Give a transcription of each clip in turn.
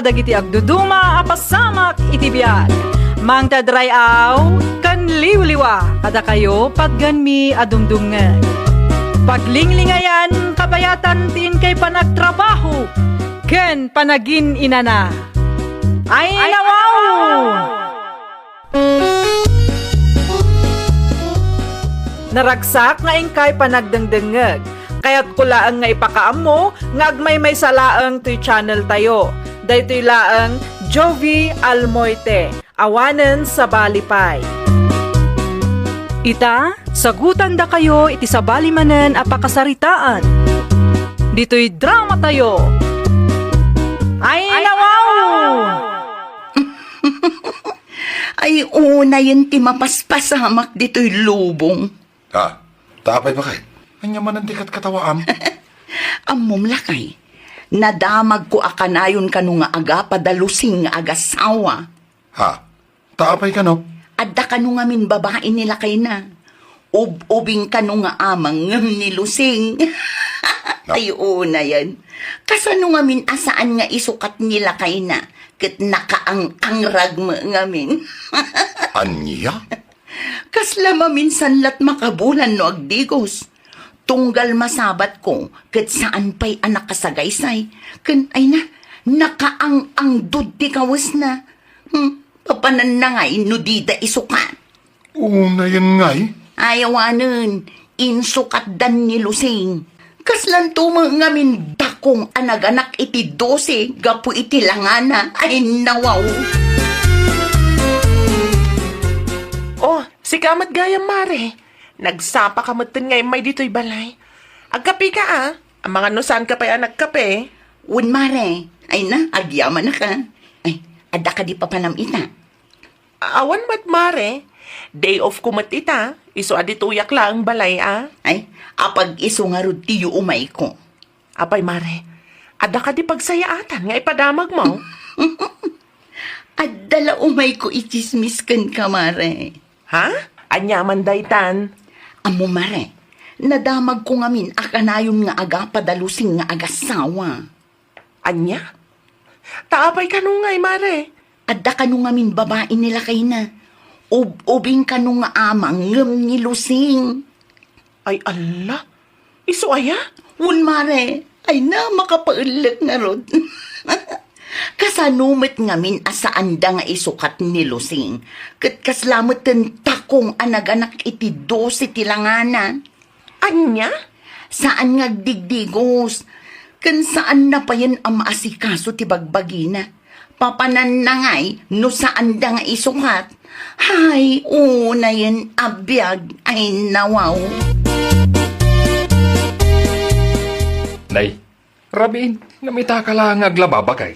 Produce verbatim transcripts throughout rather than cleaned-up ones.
dagiti agduduma a pasamak iti biag. Mangted ray-aw ken liwliwa kadakayo patgenmi a dumdumngeg. Paglinglingayan, kabayatan ti inkay panagtrabaho ken panagin-inana. Ay, nawaw! Naragsak nga inkay panagdengdengngeg. Kayatko laeng nga ipakaammo nga agmaymaysa laeng toy channel tayo. Daytoy laeng Jovie Almoite, awanen sabali pay. Ita, sagutandakayo iti sabali manen a pakasaritaan. Ditoy drama tayo. Ay, nawaw! Ay, unayen ti mapaspasamak ditoy lubong. Ha? Ta apay, baket? Ania manen ti katkatawaam? Ammom, lakay, nadamagko a kanayon kano nga agapada Lusing nga agasawa. Ha? Ta apay kano? Adda kano ngamin babai ni lakayna. Ub-ubing kano nga amang ngem ni Lusing. Na- Ay, unayen. Kasano ngamin a saan nga isukat ni lakayna ket nakaang-angrag met ngamin. Ania? Kasla maminsan la't makabulan no agdigos. Tunggal masabatko ket saan pay a nakasagaysay. Ken ay na, nakaang-angdud ti kawesna. Hmm, papananna ngay no dida isukat. Unayen ngay? Ay, awanen, insukatdan ni Lusing. Kaslanto met ngamin dakong a naganak iti dose gapu iti langana. Ay, nawaw. Oh, sika met gayam, mare. Nagsapa ka metten nga immay ditoy balay. Agkape ka, a. Amangan no saan ka pay a nagkape. Wen, mare. Ay na, agyamanak, a. Ay, adda kadi papanam ita? Awan met, mare. Day off ko met ita. Isu a ditoyak laeng balay, a. Ay, apag-isu ngarud ti yuumayko. Apay, mare, adda kadi pagsayaatan nga ipadamagmo? Adda la umayko itsismis kenka, mare. Ha? Ania man daytan? Ammo, mare, nadamagko ngamin a kanayon nga agapada Lusing nga agasawa. Ania? Ta apay kano ngay, mare? Adda kano ngamin babai ni lakayna. Ub-ubing kano nga amang ngem ni Lusing. Ay, alla! Isu aya? Wen, mare. Ay na, makapaellek ngarud. Kasano met ngamin a saanda nga isukat ni Lusing? Ket kasla met ten takong a naganak iti dose ti langana. Ania? Saan nga agdigdigos. Ken saanna payen a maasikaso ti bagbagina. Papananna ngay no saanda nga isukat. Hay, unayen a biag ay nawaw. Nay, rabiin, ngem ita ka la nga aglaba, baket?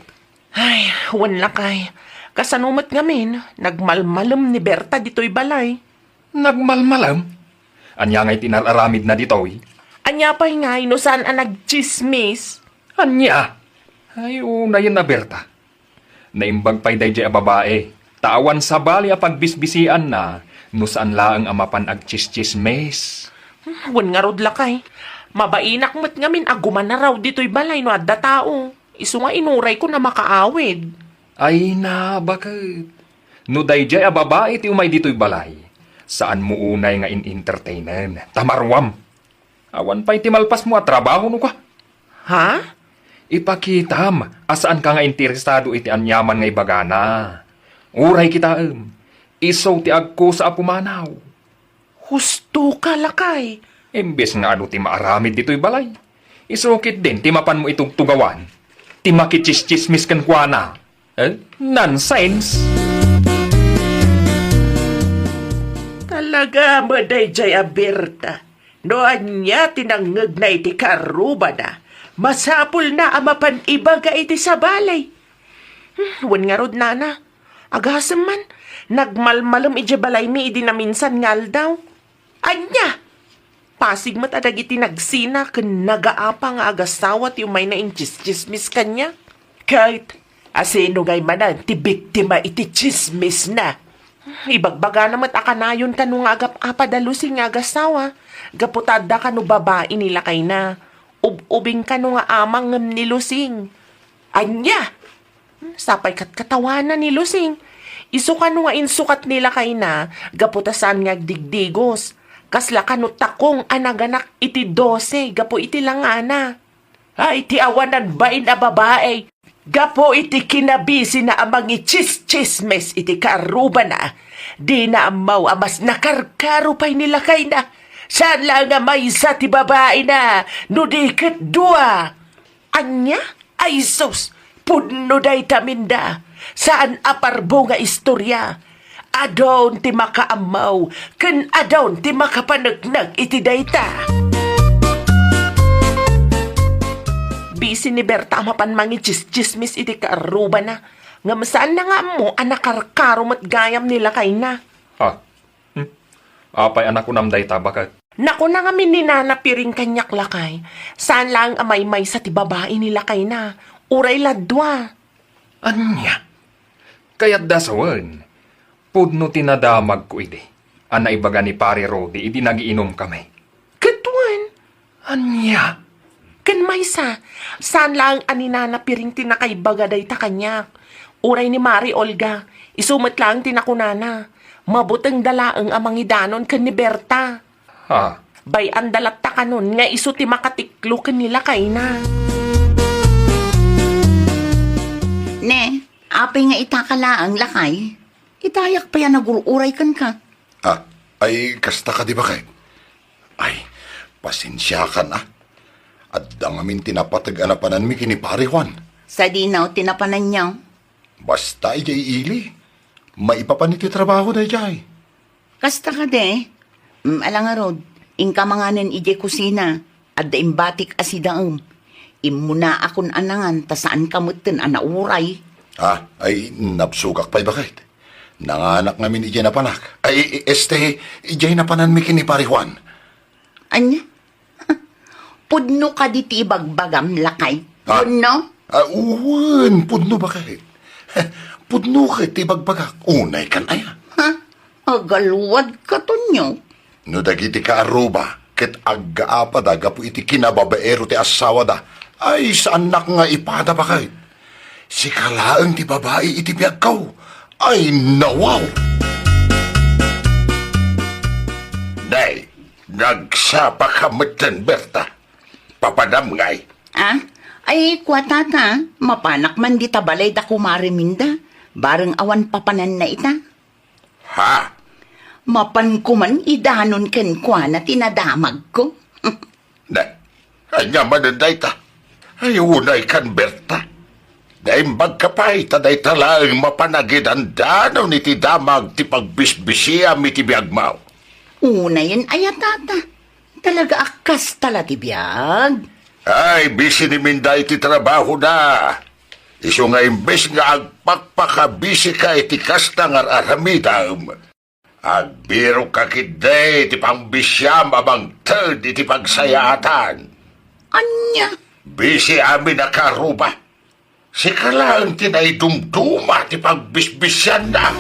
Ay, wen lakay. Kasano met ngamin, nagmalmalem ni Berta ditoy balay. Nagmalmalem? Ania ngay ti inar-aramidna ditoy? Ania pay ngay no saan a nagtsismis? Ania? Ay, unayen a Berta. Naimbag pay daydiay a babai, ta awan sabali a pagbisbisianna no saan laeng a mapan agtsistsismis. Hmm, wen ngarud lakay. Mabainak met ngamin a gumanaraw ditoy balay no adda tao. Isu nga inurayko na makaawid. Ay na, baket. No daydiay a babai ti umay ditoy balay, saanmo unay nga in-entertainen, ta maruam. Awan pay ti malpasmo a trabaho, no ka? Ha? Ipakitam a saanka nga interesado iti aniaman nga ibagana. Uray kitaem, isu ti agkusa a pumanaw. Husto ka, lakay. Imbes nga adu ti maaramid ditoy balay, isu ketdin ti mapanmo itugtugawan ti makitsistsismis kenkuana. Eh, nonsense! Talaga met daydiay a Berta. No ania ti nangngegna iti karrubana, masapulna a mapan ibaga iti sabali. Hmm, wen ngarud, nana, agasem man, nagmalmalem idiay balaymi idi naminsan nga aldaw. Ania? Pasig met a dagiti nagsina ken nagaapa nga agasawa ti umayna intsistsismis kaniak. Ket asino ngay manen ti biktima iti tsismisna? Ibagbagana met a kanayon kano nga agap-apa da Lusing nga agasawa, gapu ta adda kano babai ni lakayna. Ub-ubing kano nga amang ngem ni Lusing. Ania? Sapay katkatawana ni Lusing. Isu kano nga insukat ni lakayna gapu ta saan nga agdigdigos. Kasla kano takong a naganak iti dose gapu iti langana. Ay, ti awanan bain a babai, gapu iti kinabisina a mangichischismes iti kaarrubana, dina ammo a mas nakarkaro pay ni lakayna. Saan laeng a maysa ti babaina, no di ket dua. Ania? Ay sus! Pudno dayta, Minda. Saan a parbo nga istorya. Adun ti makaammo ken adun ti makapaneknek iti dayta. Bisi ni Berta a mapan mangichischismis iti kaarrubana, ngem saanna nga ammo a nakarkaro met gayam ni lakayna. Ha? Hmm? Apay a nakunam dayta, baket? Nakuna ngamin ni Nana Piring kaniak, lakay, saan laeng a maymaysa ti babai ni lakayna, uray la dua. Ania? Kayatda sawen, pudno ti nadamagko idi a naibaga ni Pare Rudy idi nagiinumkami. Ket wen? Ania? Ken maysa, saan laeng a ni Nana Piring ti nakaibaga dayta kaniak. Uray ni Mari Olga, isu met laeng ti nakunana. Mabutengda laeng a mangidanon ken ni Berta. Ha? Bay-anda latta kanon nga isu ti makatiklo ken ni lakayna. Ne, apay nga itaka laeng, lakay? Itayak pay a nagur-uray kenka. Ah, ay, kasta kadi, baket? Ay, pasensiakan, ah. Adda ngamin ti napateg a napananmi ken ni Pare Juan. Sadino ti napananyo? Basta idiay ili. Maipapan iti trabaho daydiay. Kasta kadi? Mm, ala ngarud, inka manganen idiay kusina. Adda imbatik a sidaem. Immunaakon a nangan ta saanka metten a nauray. Ah, ay, nabsogak pay, baket. Nanganak ngamin idiay napanak. Ay, este, idiay napananmi ken ni Pare Juan. Ania? Pudno kadi ti ibagbagam, lakay? Ha? Pudno? Ah, wen, pudno, baket. Pudno ket ti ibagbagak. Unay kan aya? Ha? Agaluad katonyo? No dagiti kaarruba ket aggaapada gapu iti kinababaero ti asawada, ay, saannak nga ipada, baket. Sika laeng ti babai iti biagko. Ay, nawaw! Nay, nagsapaka metten, Berta. Papanam ngay? Ah? Ay, kua, tata, mapanak man dita balay da kumare Minda. Bareng awan papananna ita. Ha? Mapanko man idanon kenkuana ti nadamagko. Na, ania manen dayta? Ay, unay kan Berta. Naimbagka pay ta dayta laeng mapanagidandanon iti damag ti pagbisbisiam iti biagmo. Unayen aya, tata? Talaga a kasta la ti biag? Ay, bisi ni Minda iti trabahoda. Isu nga imbes nga agpakpakabisika iti kasta nga ar-aramidem, agbirokka ketdi ti pangbisiam a mangted iti pagsayaatan. Ania? Bisi amin a kaarruba. Sika laeng ti naidumduma ti pagbisbisianna.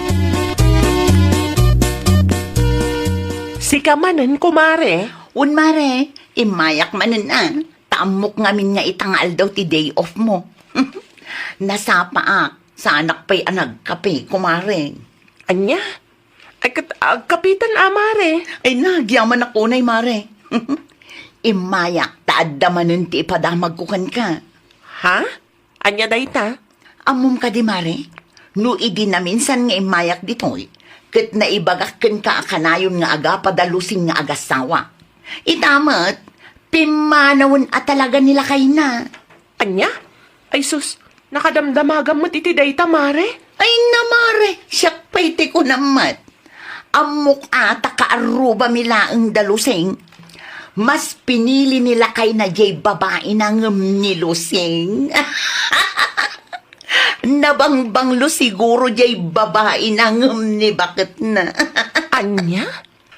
Sika manen, kumare? Wen, mare, immayak manen a. Ta ammok ngamin nga ita nga aldaw ti day off mo. Nasapaak, saanak pay a nagkape, kumare. Ania? Ay, ket agkapitan a, mare? Ay, nagyamanak unay, mare. Immayak, ta adda manen ti ipadamagko kenka. Ha? Ania dayta? Ammom kadi, mare, no idi naminsan nga immayak ditoy, ket naibagak kenka a kanayon nga agapada Lusing nga agasawa. Ita met, pimmanawen a talaga ni lakayna. Ania? Ay sus, nakadamdamagam met iti dayta, mare? Ay na, mare, siak pay ti kunam met. Ammok a ta kaarrubami laeng da Lusing. Mas pinili ni lakayna diay babaina ngem ni Lusing. Nabangbanglo siguro diay babaina ngem ni baketna. Ania?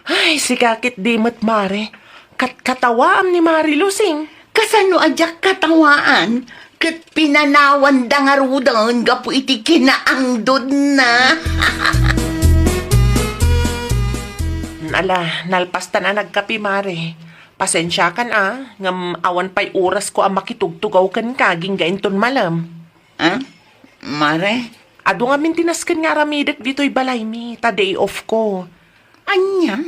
Ay, sika ketdi met, mare. Katkatawaam ni Mare Lusing. Kasano a diak katawaan? Ket pinanawanda ngaruden gapu iti kinaangdodna. Ala, nalpastan a nagkape, mare. Pasensiakan a, ngem awan pay orasko a makitugtugaw kenka agingga inton malem. Ah? Mare? Adu ngamin ti nasken nga aramidek ditoy balaymi, ta day off ko. Ania?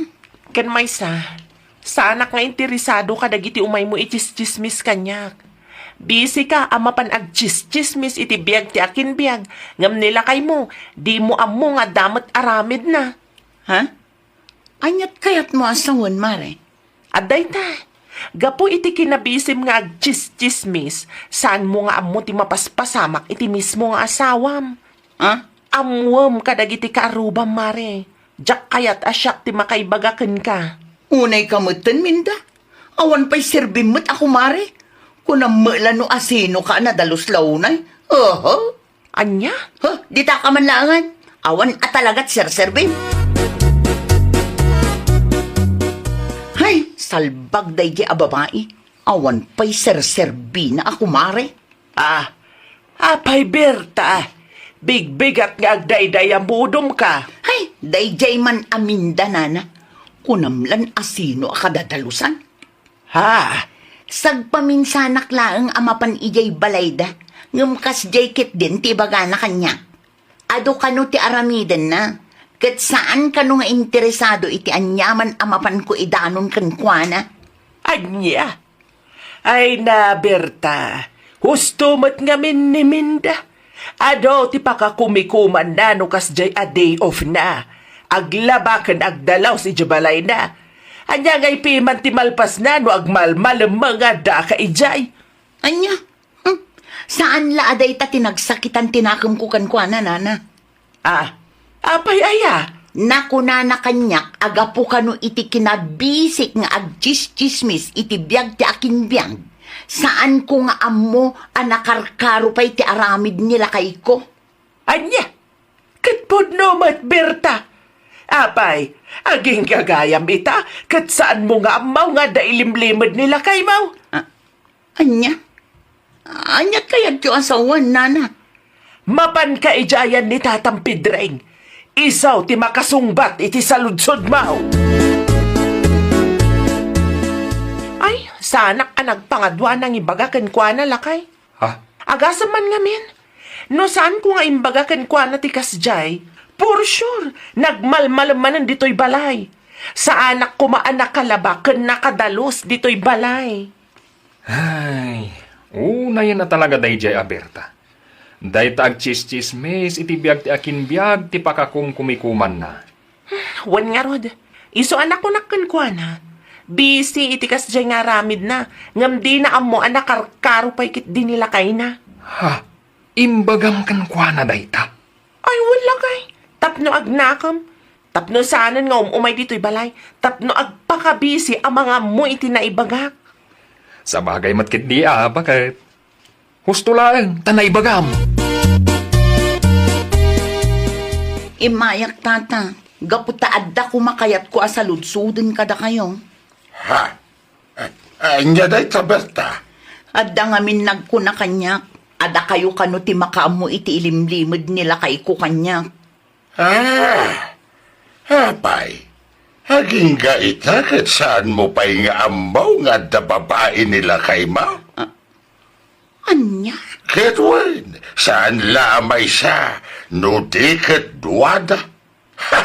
Ken maysa, saanak nga interesado kadagiti umaymo itsistsismis kaniak. Busy ka a mapan agtsistsismis iti biag ti akinbiag, ngem ni lakaymo, dimo ammo nga adda met aramidna. Ha? Aniat kayatmo a sawen, Mare? Adda ita. Gapu iti kinabisim nga agtsistsismis, saanmo nga ammo ti mapaspasamak iti mismo nga asawam. Ah? Ammoem kadagiti kaarrubam, Mare. Diak kayat a siak ti makaibaga kenka. Unay ka metten, Minda. Awan pay serbim met a kumare. Kunam met la no asino ka a nadalus la unay. Oho. Ania? Huh, dita ka man laengen. Awan a talagat serserbim. Hay, salbag daydi a babai. Awan pay serserbina a kumare. Ah, apay, Berta? Bigbigat nga agdayday a mudom ka. Hay, daydiay man a Minda, nana. Kunam lan asino a kadadalusan. Ha? Sagpaminsanak laeng a mapan idiay balayda, ngem kasdiay ketdin ti ibagana kaniak. Adu kano ti aramidenna, ket saan kano nga interesado iti aniaman a mapanko idanon kenkuana. Ania? Ay na, Berta, husto met ngamin ni Minda. Adu ti pakakumikumanna no kasdiay a day off na. Aglaba ken agdalus idiay balayna. Ania ngay piman ti malpasna no agmalmalem nga adda ka idiay? Ania? Hmm? Saan la a dayta ti nagsakitan ti nakemko kenkuana, nana? Ah, apay aya? Nakunana kaniak a gapu kano iti kinabisik nga agtsistsismis iti biag ti akinbiag, saanko nga ammo a nakarkaro pay ti aramid ni lakayko. Ania? Ket pudno met, Berta. Apay, aginggagayam ita, ket saanmo nga ammo nga adda ilimlimed ni lakaymo? Ah, ania? Ania kayatyo a sawen, nana? Mapanka idiayan ni Tatam Pedreng. Isu ti makasungbat iti saludsodmo. Ay, saanak a nagpangadua nangibaga kenkuana, lakay. Ha? Agasem man ngamin. No saanko nga imbaga kenkuana ti kasdiay, for sure, nagmalmalem manen ditoy balay. Saanak koma a nakalaba ken nakadalus ditoy balay. Ay, unayen a talaga daydiay a Berta. Dayta agtsistsismis iti biag ti akinbiag ti pakakumkumikumanna. Wen ngarud, isu a nakunak kenkuana, busy iti kasdiay nga aramidna, ngem dina ammo a nakarkaro pay ketdi ni lakayna. Ha? Imbagam kenkuana dayta? Ay, wen lakay. Tapno agnakem. Tapno saanen nga um-umay ditoy balay. Tapno agpakabisi a mangammo iti naibagak. Sabagay met ketdi a, baket. Husto laeng, ta naibagam. Immayak, tata. Gapu ta adda koma kayatko a saludsoden kadakayo. Ha? A-, ania dayta, Berta? Adda ngamin nagkuna kaniak a dakayo kano ti makaammo iti ilimlimed ni lakayko kaniak. Ah, apay, agingga ita ket saanmo pay nga ammo nga adda babai ni lakaymo? Ah, ania? Ket wen, saan la a maysa, no di ket duada. Ha!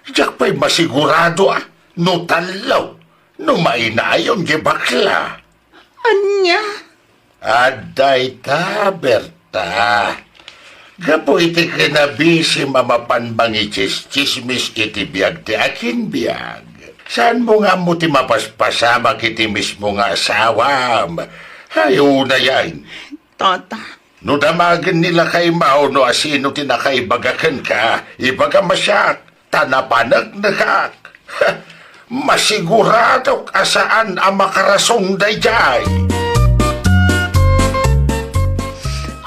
Diak pay masigurado a no tallo, no mainayon ti bakla. Ania? Adda ita, Berta. Gapu iti kinabisim a mapan mangitsismis iti biag ti akinbiag, saanmo nga ammo ti mapaspasamak iti mismo nga asawam. Ay, unayen. Tata. No damagen ni lakaymo no asino ti nakaibaga kenka, ibagam a siak, ta napaneknekak. Masiguradok a saan a makarasong daydiay.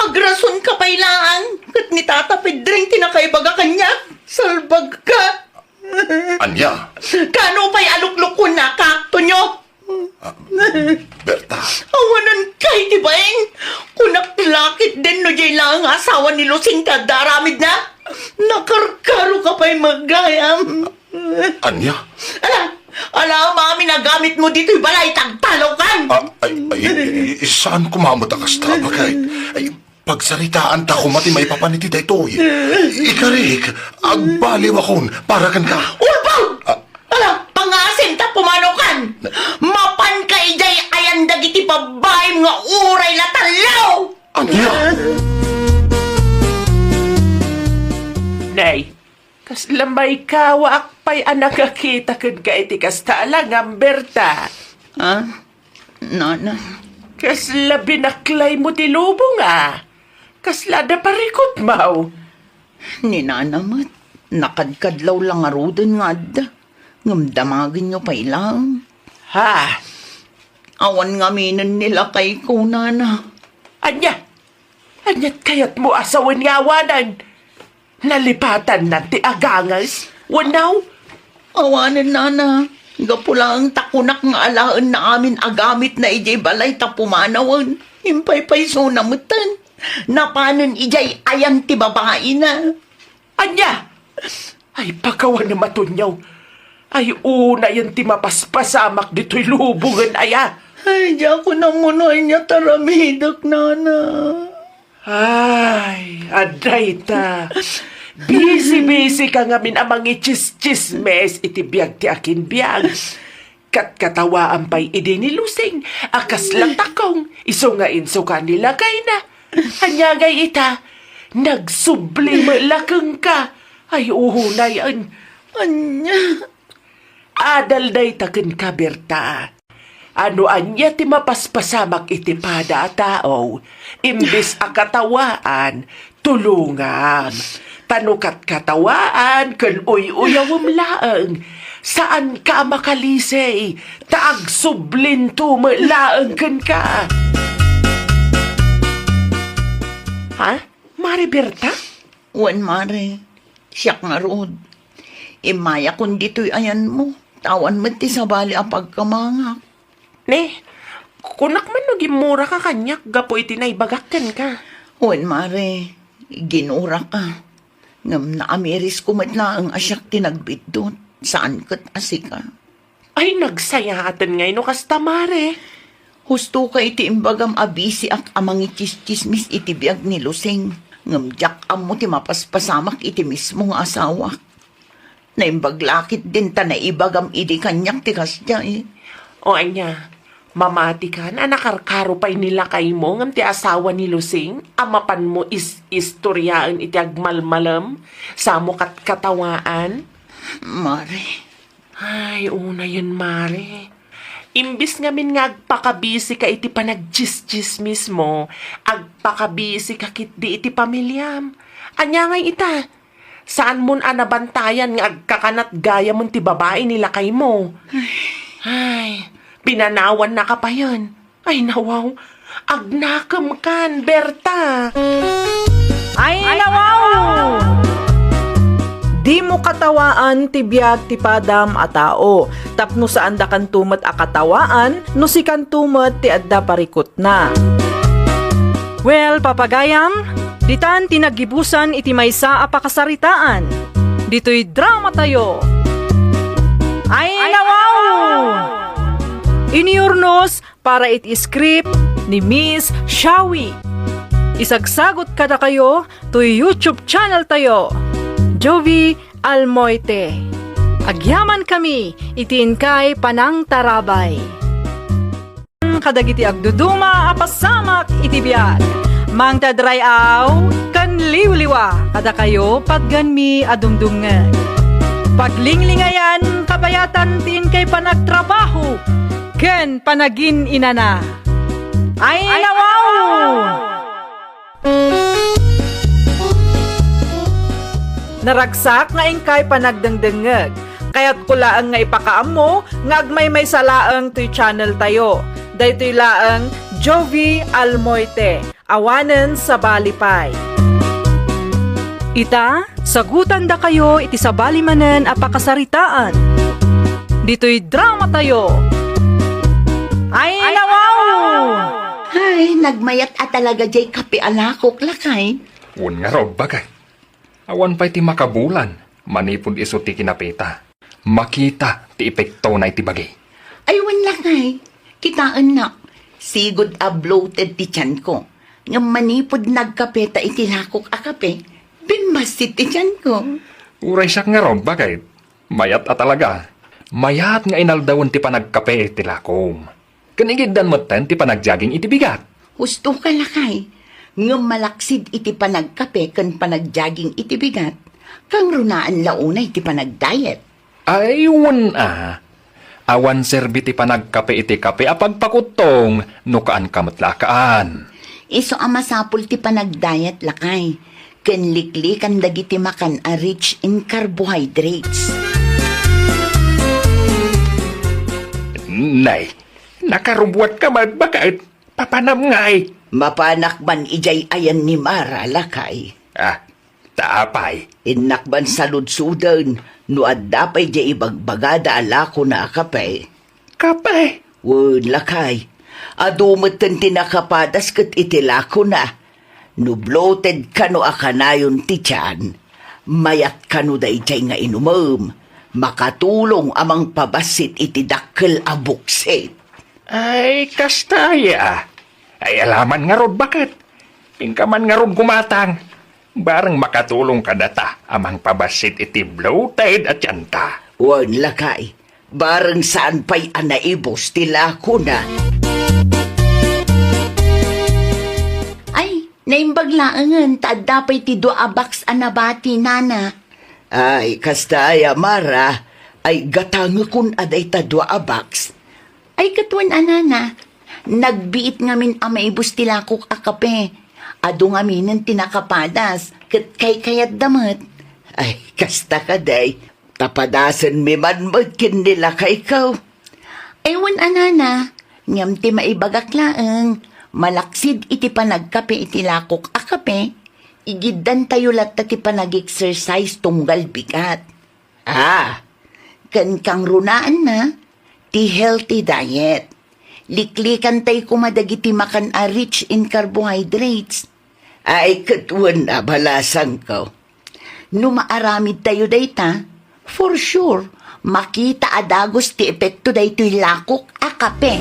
Agrasonka pay laeng, ket ni Tata Pedring ti nakaibaga kaniak. Salbagka. Ania? Kaano pay a luklukuennaka, Tonyo? Ah, Berta. Awanan kay ti baing. Kunak la ketdin no diay laeng nga asawa ni Lucing ti adda aramidna. Nakarkaroka pay met gayam. Ania? Ala, ala, amin a gamitmo ditoy balay, tagtalawkan. Ah, ay, ay, ay, saan koma met a kasta, baket? Ay, Pagsaritaanta koma ti maipapan iti daytoy. Ikarik, agbaliwakon para kenka. Ulbaw! Ah. Ala, pangasim ta pumanokan! Mapanka idiay ayan dagiti babbaim nga uray la tallo! Ania? Nay, kasla maikawaak pay a nakakita kenka iti kasta a langam, Berta. Ah, Nana. Kasla binaklaymo ti lubong a. Kasla adda parikutmaw. Ni Nana met, nakadkadlaw la ngaruden nga adda. Ngem damagenyo pay laeng. Ha? Awan ngaminen ni lakayko, Nana. Ania? Ania't kayatmo a sawen nga awanen? Nalipatanna ti aganges wenno? Awanen, Nana. Gapu laeng ta kunak nga alaenna amin a gamitna idiay balay ta pumanawen. Impaypaysona metten. Napanen idiay ayan ti babaina. Ania? Ay, pakawan a matunyaw. Ay, unayen ti mapaspasamak ditoy lubongen aya. Ay, diakon ammo no ania ti aramidek, Nana. Ay, adda ita. Bisi-bisi ka ngamin a mangitsistsismes iti biag ti akinbiag. Katkatawaan pay idi ni Lusing a kasla takong, isu nga insuka ni lakayna. Ania ngay ita, nagsubli met la kenka. Ay, unayen. Ania? Adal dayta kenka, Berta. A no ania ti mapaspasamak iti pada a tao, imbes a katawaan, tulongam. Ta no katkatawaan ken uy-uyawem laeng, saanka a makalisi, ta agsublinto met laeng kenka. Ha? Mare Berta? Wen, Mare. Siak ngarud. Immayakon ditoy ayanmo. Ta awan met ti sabali a pagkamangak. Ne, kunak man no gimmuraka kaniak gapu iti naibagak kenka. Wen, Mare, ginuraka. Ngem naamirisko met laeng a siak ti nagbiddut, saan ket a sika. Ay, nagsayaaten ngay no kasta, Mare. Husto ka iti imbagam a bisiak a mangitsistsismis iti biag ni Lusing. Ngem diak ammo ti mapaspasamak iti mismo nga asawak. Naimbag la ketdin ta naibagam idi kaniak ti kasdiay. O ania, mamatikan a nakarkaro pay ni lakaymo ngem ti asawa ni Lusing a mapanmo is-istoriaen iti agmalmalem, samo katkatawaan? Mare. Ay, unayen, Mare. Imbis ngamin nga agpakabisi ka iti panagtsistsismismo, agpakabisi ka ketdi iti pamiliam. Ania ngay ita? Saanmon a nabantayan nga agkakanat gayamon ti babai ni lakaymo. Ay, pinanawannaka payen. Ay, nawaw. Agnakemkan, Berta. Ay, nawaw! Dimo katawaan ti biag ti padam a tao, tapno saandakanto met a katawaan no sikanto met ti adda parikutna. Well, papagayam, ditan ti naggibusan iti maysa a pakasaritaan. Ditoy dramatayo. Ay, nawaw! Iniurnos para iti script ni Miss Shawi. Isagsagut kadakayo toy YouTube channel tayo, Jovie Almoite. Agyaman kami iti inkay panangtarabay. Kadagiti agduduma a pasamak iti biag, mangted ray-aw ken liwliwa kadakayo pagganmi a dumdumngeg. Paglinglingayan kabayatan ti inkay panagtrabaho ken panagin-inana. Ay, nawaw! Naragsak nga inkay panagdengdengngeg. Kayatko laeng nga ipakaammo nga agmaymaysa laeng toy channel tayo. Daytoy laeng Jovie Almoite, awanen sabali pay. Ita, sagutandakayo iti sabali manen a pakasaritaan. Ditoy dramatayo. Ay, nawaw! Ay, nagmayat a talaga jay kape a lakok, lakay. Wen ngarud, bagay. Awan pay ti makabulan manipud isu ti kinapeta. Makita ti epektona iti bagi. Ay, wen, lakay. Kitaennak. Sigud a bloated ti tianko. Ngem manipud nagkapeta iti lakok a kape, bimmassit ti tianko. Uray siak ngarud, baket. Mayat a talaga. Mayat nga inaldawen ti panagkape iti lakom. Ken igiddan metten ti panagjogging iti bigat. Husto ka, lakay. Ngem malaksid iti panagkape ken panagjogging iti bigat, kangrunaen la unay ti panagdiet. Ay, wen a. Awan serbi ti panagkape iti kape a pagpakuttong no kaanka met la a kaan. Isu a masapul ti panagdiet, lakay, ken liklikan dagiti makan a rich in carbohydrates. Nay, nakarubuatka met, baket. Papanam ngay. Mapanak man idiay ayan ni Mara, lakay. Ah, ta apay? Innak man saludsoden no adda pay diay ibagbagada a lakona a kape. Kape? Wen, lakay. Adu metten ti nakapadas ket iti lakona. No bloated kano a kanayon ti tian, mayat kano daydiay nga inumem. Makatulong a mangpabassit iti dakkel a buksit. Ay, kasta aya. Ay, alaman ngarud, baket. Inka man ngarud gumatang. Bareng makatulong kadata a mangpabassit iti bloated a tianta. Wen, lakay. Bareng saan pay a naibus ti lakona. Ay, naimbag laengen ta adda pay ti dua a box a nabati, nana. Ay, kasta aya, Mara. Ay, gatangekon a dayta dua a box. Ay, ket wen a, nana, nagbiit ngamin a maibus ti lakok a kape. Adu ngaminen ti nakapadas, ket kaykayatda met. Ay, kasta kadi. Ta padasenmi man met ken ni lakayko. Ay, wen a, nana, ngem ti maibagak laeng, malaksid iti panagkape iti lakok a kape, igiddantayo latta ti panag-exercise tunggal bigat. Ah, ken kangrunaenna, ti healthy diet. Liklikantay koma dagiti makan a rich in carbohydrates. Ay, ket wen a, balasangko. No maaramidtayo dayta, for sure, makita a dagus ti epekto daytoy lakok a kape.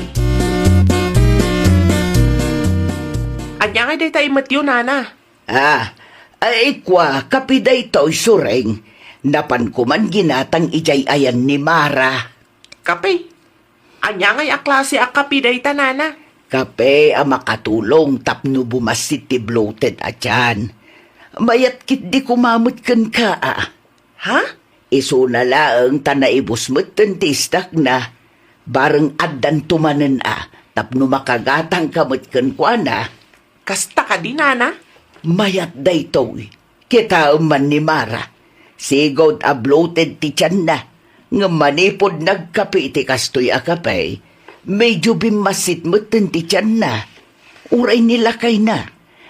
Ania ngay dayta imetyo, nana? Ah, ay, kua, kape daytoy, Sureng. Napanko man ginatang idiay ayan ni Mara. Kape? Ania ngay a klase a kape dayta, nana? Kape a makatulong tapno bumassit ti bloated a tiyan. Mayat ketdi koma met kenka, a. Ha? Isuna laeng ta naibus metten ti istakna. Bareng addanto manen, a, tapno makagatangka met kenkuana. Kasta kadi, nana? Mayat daytoy. Kitaem man ni Mara. Sigud a bloated ti tianna. Ngem manipud nagkape iti kastoy a kape, medyo bimmassit metten ti tianna. Uray ni lakayna.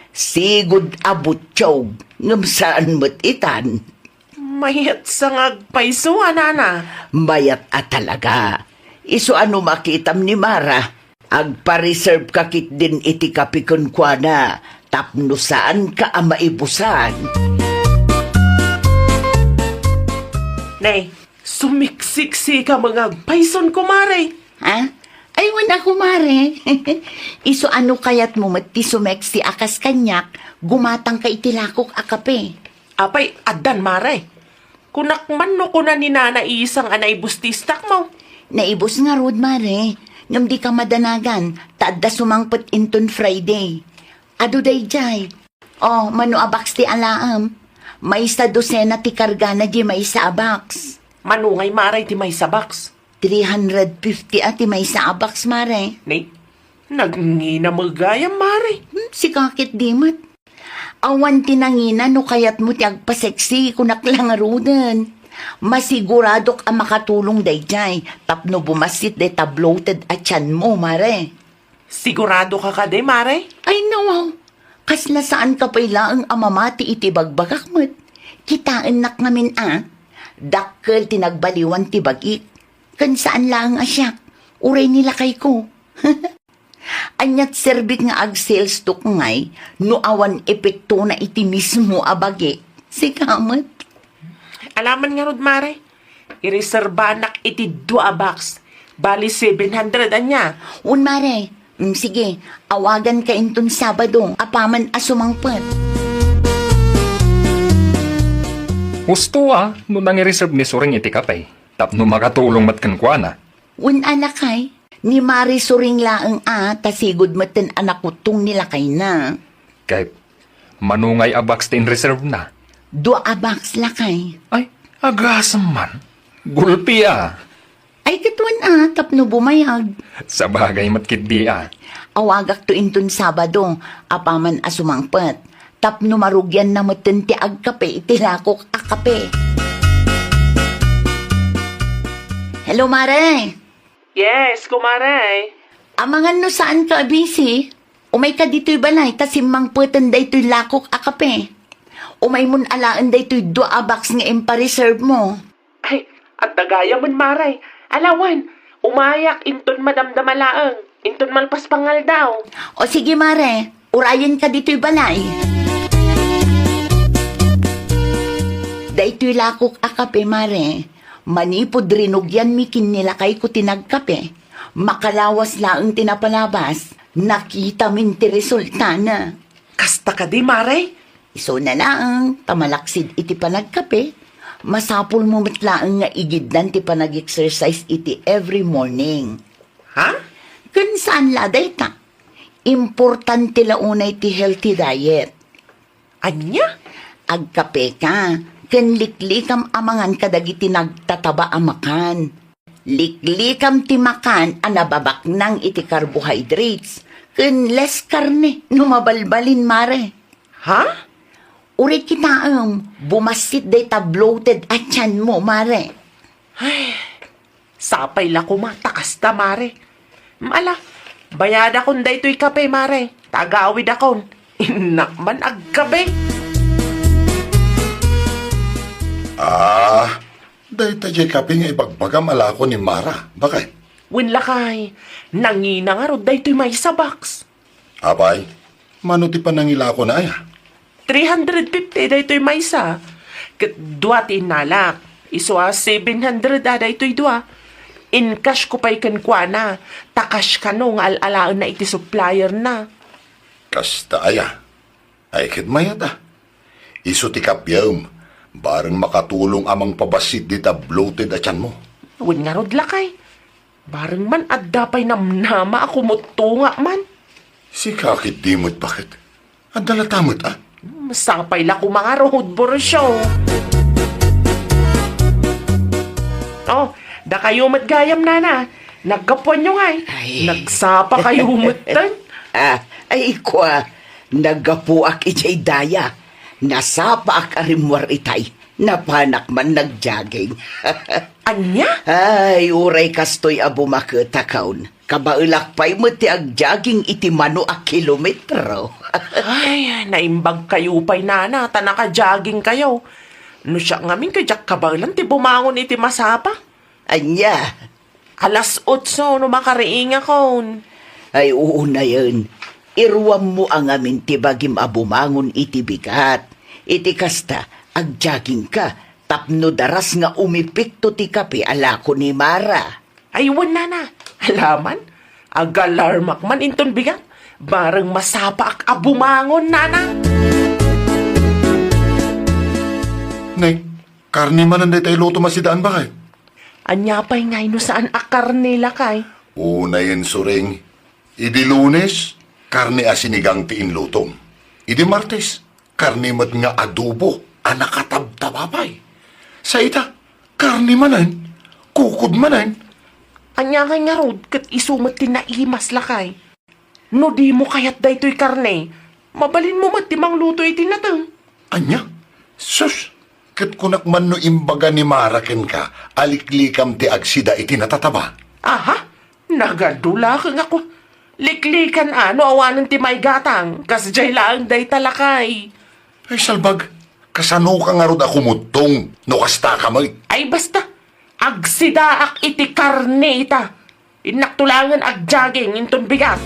Sigud a butiog, ngem saan met itan. Mayat sa nga agpayso a, nana. Mayat a talaga. Isu a no makitam ni Mara, agpa-reserve ka ketdin iti kape kenkuana tapno saanka a maibusan. Nay, sumiksiksi ka nga agpayson, kumare. Ha? Ay, wen a, kumare. Isu a no kayatmo met ti sumeksi a kas kaniak, gumatangka iti lakok a kape. Apay, addan, mare. Kunak man no kuna ni Nana Isang a naibus ti istakmo. Naibus ngarud, mare. Ngem dika madanagan, ta adda sumangpet inton Friday. Adu daydiay. Oh, mano a box ti alaem? Maysa dosena ti kargana di maysa a box. Mano ngay, mare, ti maysa box? Three hundred fifty a ti maysa a box, mare. Ni, nangina met gayam, mare. Hmm, sika ketdi met. Awan ti nangina no kayatmo ti agpaseksi, kunak la ngaruden. Masiguradok a makatulong daydiay tapno bumassit dayta bloated a tianmo, mare. Siguradoka kadi, mare? Ay, nawaw. Kasla saanka pay laeng a mamati iti bagbagak met. Kitaennak ngamin a, dakkel ti nagbaliwan ti bagik. Ken saan laeng a siak, uray ni lakayko. Aniat serbik nga agsalestok ngay no awan epektona iti mismo a bagik? Sika met. Alaman ngarud, mare. Ireserbanak iti dua a box. Bali, seven hundred ania. Un, mare, Mm, sige, awaganka inton Sabado, apaman a sumangpet. Husto a no nangireserve ni Suring iti kape, tapno makatulong met kenkuana. Wen a, lakay, ni Mare Suring laeng a, ta sigud metten a nakuttong ni lakayna. Ket, mano ngay a box ti inreserve na? Dua a box, lakay. Ay, agasem man. Gulpi a. Ay, ket wen a, tapno bumayag. Sabagay met ketdi a. Awagakto inton Sabado, apaman a sumangpet. Tapno marugianna metten ti agkape iti lakok a kape. Hello, Mare. Yes, kumare. Amangan no saanka a busy. Umayka ditoy balay ta simmangpeten daytoy lakok a kape. Umaymon alaen daytoy dua a box nga impareserve mo. Ay, adda gayam, Mare. Ala wen, umayak inton madamdama laeng, inton malpas pangaldaw. O sige, Mare, urayenka ditoy balay. Daytoy lakok a kape, Mare, manipud rinugianmi ken ni lakayko ti nagkape, makalawas laeng ti napalabas, nakitamin ti resultana. Kasta kadi, Mare? Isuna laeng, ta malaksid iti panagkape, masapulmo met laeng nga igiddan ti panag-exercise iti every morning. Ha? Ken saan la dayta. Importante la unay ti healthy diet. Ania? Agkapeka, ken liklikam a mangan kadagiti nagtataba a makan. Liklikam ti makan a nababaknang iti carbohydrates, ken less karne no mabalbalin, Mare. Ha? Uray kitaem, bumassit dayta bloated a tianmo, Mare. Ay, sapay la koma ta kasta, Mare. Ala, bayadakon daytoy kape, Mare. Ta agawidakon. Innak man agkape. Ah, dayta jay kape nga ibagbagam a lako ni Mara, bakay? Wen lakay, nangina ngarud daytoy maysa box. Apay, mano ti panangilakona aya? Three hundred fifty daytoy maysa, ket dua ti innalak. Isu a seven hundred a daytoy dua. In-cash ko pay kenkuana, ta cash kano nga al-alaenna iti supplierna. Kasta aya? Ay, ket mayat a. Isu ti kappiem, bareng makatulong a mangpabassit dita bloated a tianmo. Wen ngarud lakay. Bareng man adda pay namnama a kumuttonga man. Sika ketdi met baket. Adda latta met a. Sapay la koma ngarud, Borsyo. Oh, dakayo met gayam, nana. Naggapuanyo ngay. Ay. Nagsapakayo metten. Ah, ay, kua, naggapuak idiay daya. Nasapaak a rimmuar itay. Napanak man nag-jogging. Ania? Ay, uray kastoy a bumaketakon. Kabaelak pay met ti ag-jogging iti mano a kilometro. Ay, naimbag kayo pay, nana, ta naka-jogging kayo. No siak ngamin, ket diak kabaelan ti bumangon iti masapa. Ania? Alas otso no makariingakon. Ay, unayen. Iruammo a ngamin ti bagim a bumangon iti bigat. Iti kasta, ag-jogging ka, tapno daras nga umepekto ti kape a lako ni Mara. Ay, wen, nana. Alaman, agalarmak man inton bigat. Bareng masapaak a bumangon, nana. Nay, karne manen dayta ilutom a sidaan, bakay? Ania pay ngay no saan a karne, lakay? Unayen, Suring, idi Lunes, karne a sinigang ti inlutom. Idi Martes, karne met nga adobo a nakatabtaba pay. Sa ita, karne manen, kukod manen. Ania ngay ngarud ket isu met ti naimas, lakay? No dimo kayat daytoy karne, mabalinmo met ti mangluto iti nateng. Ania? Sus, ket kunak man no imbaga ni Mara kenka a liklikam ti agsida iti natataba. Aha? Nagadulakeng ako. Liklikan a no awanen ti maigatang, kasdiay laeng dayta, lakay. Ay, salbag, kasanoka ngarud a kumuttong no kastaka met? Ay, basta, agsidaak iti karne ita. Innakto laengen ag-jogging inton bigat.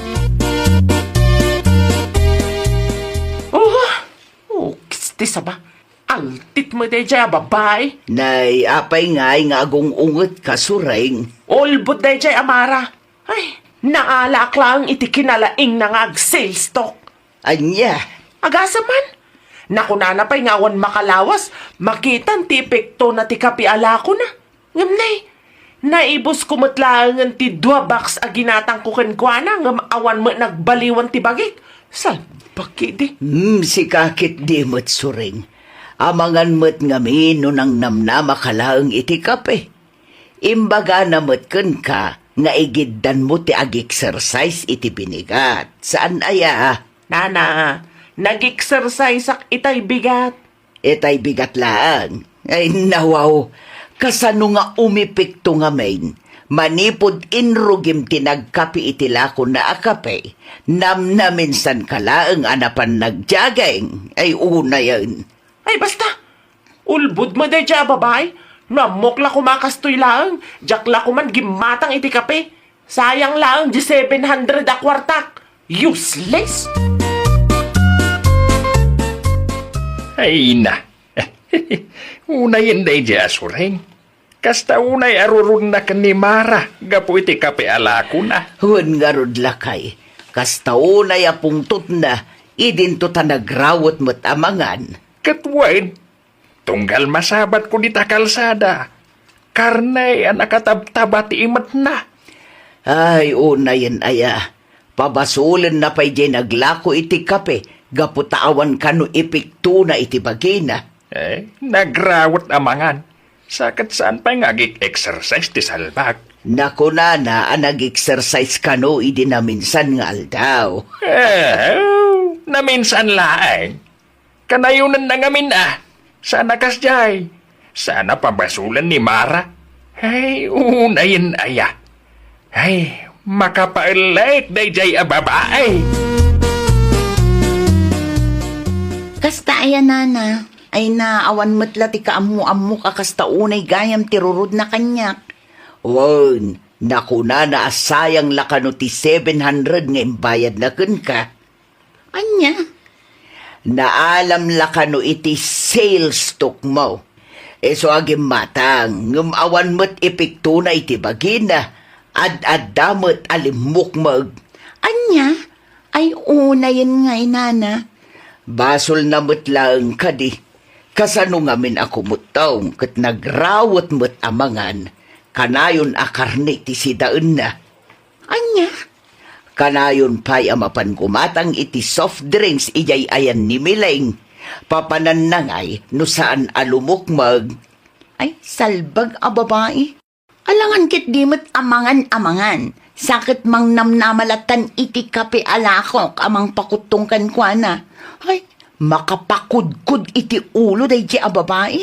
Oh, oh, kisti saba. Altit mo dayjay a babae. Nay, apay ngay nga agung-ungetka, Suring? Ulbod dayjay a Mara. Ay, Naalaak laeng iti kinalaingna nga ag-sales talk. Ania? Agasem man. Nakunana pay nga awan makalawas, makitan ti epektona ti kape a lakona. Ngem nay, naibusko met laengen ti dua box a ginatangko kenkuana ngem awan met nagbaliwan ti bagik. Salbag idi. Hmm, sika ketdi met, Suring. Amangan met ngamin no nangnamnamaka laeng iti kape. Imbagana met kenka nga igiddanmo ti ag-exercise iti binigat. Saan aya? Nana, nag-exerciseak itay bigat. Itay bigat laeng. Ay, nawaw. Kasano nga umepekto ngamin? Manipud inrugim ti nagkape iti lakona a kape, namnaminsanka laeng a napan nag-jogging. Ay, unayen. Ay, basta! Ulbod met daydiay a babai. No ammok la koma kastoy laeng, diak la koman gimmatang iti kape. Sayang laeng di seven hundred a kuartak. Useless! Ay na. Unayen daydiay a Suring. Kasta unay a rurudna ken ni Mara gapu iti kape a lakona. Wen ngarud, lakay, kasta unay a pungtotna idinto ta nagrawet met a mangan. Ket wen, tunggal masabatko dita kalsada, karne a nakatabtaba ti imetna. Ay, unayen aya. Pabasolenna pay diay naglako iti kape gapu ta awan kano epektona iti bagina. Eh, nagrawet a mangan. Sa ket saan pay nga ag-exercise ti salbag. Nakunana a nag-exercise kano idi naminsan nga aldaw. Eh, naminsan laeng. Kanayonenna ngamin a. Saan a kasdiay. Saan a pabasolen ni Mara. Ay, unayen aya. Ay, makapaelek daydiay a babai. Kasta aya, nana. Ay na, awan met la ti kaammo-ammok a kasta unay gayam ti rurudna kaniak. Wen, nakunana a sayang la kano ti seven hundred nga imbayadna kenka. Ania? Naalam la kano iti sales talk mo. Isu a gimmatang, ngem awan met epektona iti bagina, ad-adda met a limmukmeg. Ania? Ay, unayen ngay, nana. Basolna met laeng kadi. Kasano ngamin a kumuttong ket nagrawet met a mangan, kanayon a karne ti sidaenna. Ania? Kanayon pay a mapan gumatang iti soft drinks idiay ayan ni Mileng. Papananna ngay no saan a lumukmeg. Ay, salbag a babai. Alangan ketdi met amangan-amangan. Sa ket mangnamnama lattan iti kape a lakok a mangpakuttong kenkuana. Ay, makapakudkod iti ulo daydiay a babai.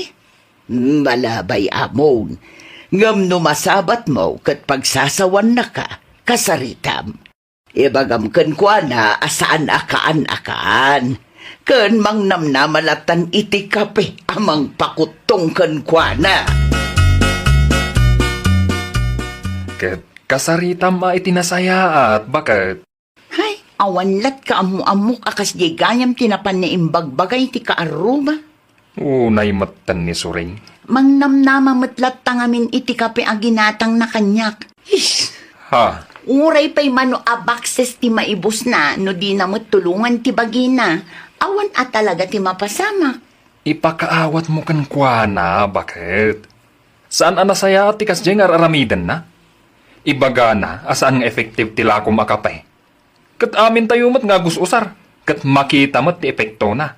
Malabay, amon. Ngem no masabatmo ket pagsasawannaka, kasaritam. Ibagam kenkuana a saan a kaan a kaan. Ken mangnamnama lattan iti kape a mangpakuttong kenkuana. Ket kasaritam a iti nasayaat, baket. Hay, awan lat kaammo-ammok a kasdiay gayam ti napan naimbagbaga iti kaarruba. Unay metten ni Suring. Mangnamnama met latta ngamin iti kape a ginatangna kaniak. Ish! Ha? Uray pay mano a bakses ti maibusna no dina met tulongan ti bagina. Awan a talaga ti mapasamak. Ipakaawatmo kenkuana, baket. Saan a nasayaat ti kasdiay nga ar-aramidenna? Ibagana a saan nga effective ti lakom a kape. Ket amintayo met nga agus-usar, ket makita met ti epektona.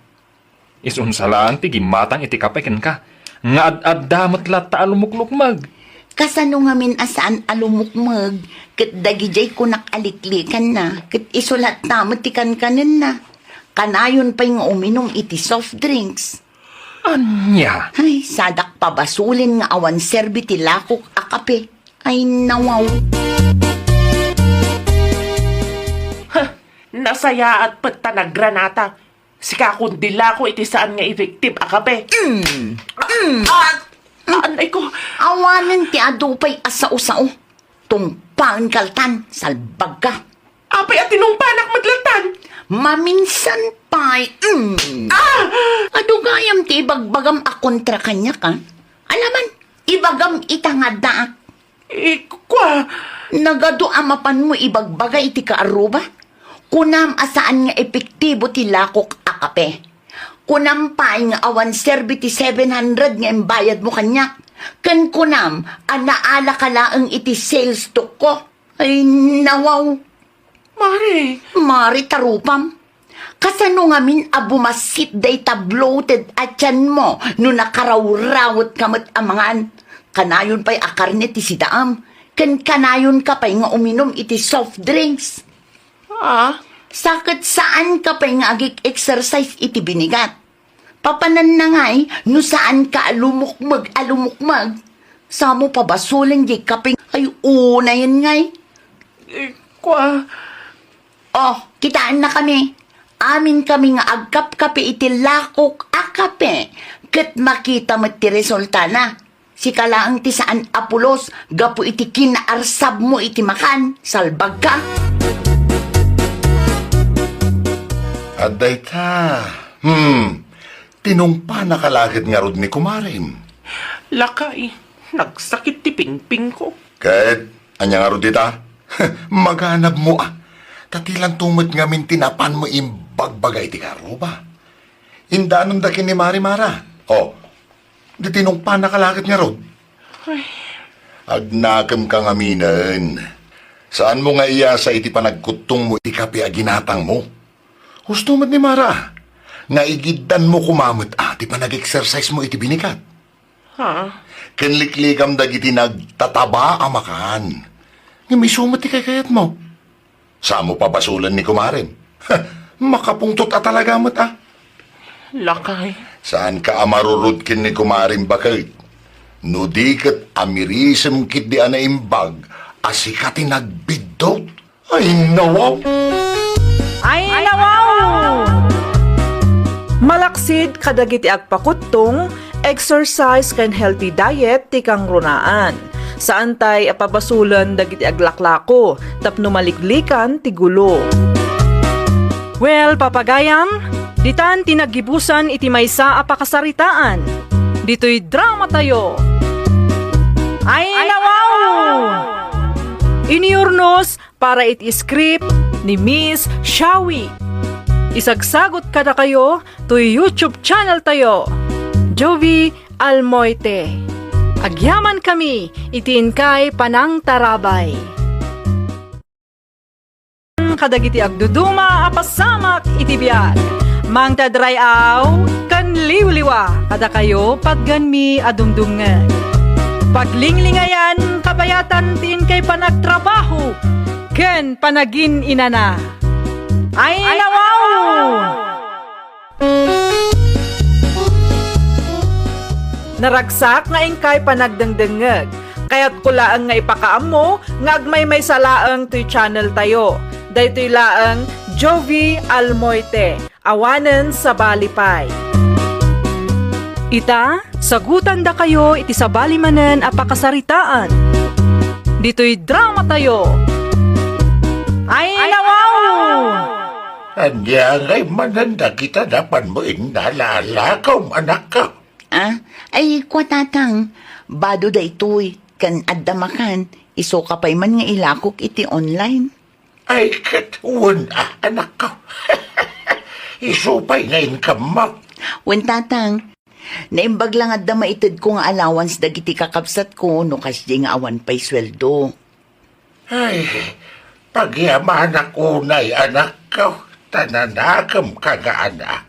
Isunsa laeng ti gimmatang iti kape kenka, nga ad-adda met latta a lumuklukmeg. Kasano ngamin a saan a lumukmeg, ket dagidiay kunak a liklikanna, ket isu latta met ti kankanenna. Kanayon pay nga uminum iti soft drinks. Ania? Ay, sadak pabasolen nga awan serbi ti lakok a kape. Ay, nawaw. Ha, nasayaat pet ta nagranata. Sika kundi lako iti saan nga effective a kape. Mm. Ah, ah, anay ko. Awanen ti adu pay a sao-sao. Tungpaen kaltan, salbagka. Apay a tinungpanak met lattan? Maminsan pay, mm. Ah! Adu gayam ti ibagbagam a kontra kaniak, a? Alaman, ibagam ita nga addaak. Ikua. Nagadu a mapanmo ibagbaga iti kaarruba? Kunam a saan nga epektibo ti lakok a kape. Kunam pay nga awan serbi ti seven hundred nga imbayadmo kaniak. Ken kunam a naalaka laeng iti sales talk ko. Ay, nawaw. Mari. Mari, tarupam. Kasano ngamin a bumassit dayta bloated a tianmo no nakarawrawet ka met a mangan? Kanayon pay a karne ti sidaam, ken kanayon ka pay nga uminum iti soft drinks. Ah? Sa ket saan ka pay nga agik-exercise iti binigat. Papananna ngay no saan ka a lumukmeg a lumukmeg. Samo pabasolen diay kape ay unayen ngay. Eh, kua. Oh, kitaenna kami. Amin kami nga agkapkape iti lakok a kape, ket makita met ti resultana. Sika laeng ti saan a pulos gapu iti kinaarsabmo iti makan, salbagka. Adda ita. Hmm. Tinungpanaka la ket ngarud ni kumarem. Lakay, nagsakit ti pingpingko. Ket ania ngarud ita? Maganabmo a. Ta ti lanto met ngamin ti napanmo imbagbaga iti kaarruba. Indanonda ken ni Mari, Mara. Oh, di tinungpanaka la ket ngarud? Ay. Agnakemka ngaminen. Saanmo nga iyasa iti panagkuttongmo iti kape a ginatangmo? Husto met ni Mara, nga igiddanmo koma met a ti panag-exercisemo iti binigat. Ha? Ken liklikam dagiti nagtataba a makan. Ngem isu met ti kaykayatmo. Samo pabasolen ni kumarem. Makapungtot a talaga met a. Lakay. Saanka a marurod ken ni kumarem baket? No di ket amirisem ketdi a naimbag a sika ti nagbiddut. Ay, nawaw! Ay, nawaw! Malaksid kadagiti agpakuttong, exercise ken healthy diet ti kangrunaan. Saantay a pabasolen dagiti aglaklako tapno maliklikan ti gulo. Well, papagayam, ditan ti naggibusan iti maysa a pakasaritaan. Ditoy dramatayo. Ay, nawaw! Iniurnos para iti script ni Miss Shawi. Isagsagot kadakayo toy YouTube channel tayo, Jovi Almoite. Agyaman kami iti inkay panangtarabay. Kadagiti agduduma a pasamak iti biag, mangted ray-aw ken liwliwa kadakayo paggenmi a dumdumngeg. Paglinglingayam kabayatan ti inkay panagtrabaho ken panagin-inana. Ay, nawaw! Naragsak nga inkay panagdengdengngeg. Kayatko laeng nga ipakaammo nga agmaymaysa laeng toy channel tayo. Daytoy laeng Jovi Almoite. Awanen sabali pay. Ita, sagutandakayo iti sabali manen a pakasaritaan. Ditoy dramatayo. Ay, nawaw! Ania ngay manen dagita napanmo innalaalakaw, anakko? Ah, ay, kua, Tatang, bado daytoy, ken adda makan, isuka pay man nga ilakok iti online. Ay, ket wen a, anakko. Isu pay nga inkammo. Wen, Tatang, naimbag la nga adda maitedko nga allowance dagiti kakabsatko no kasdiay nga awan pay sueldo. Ay, pagyamanak unay, anakko, ta nanakemka nga anak.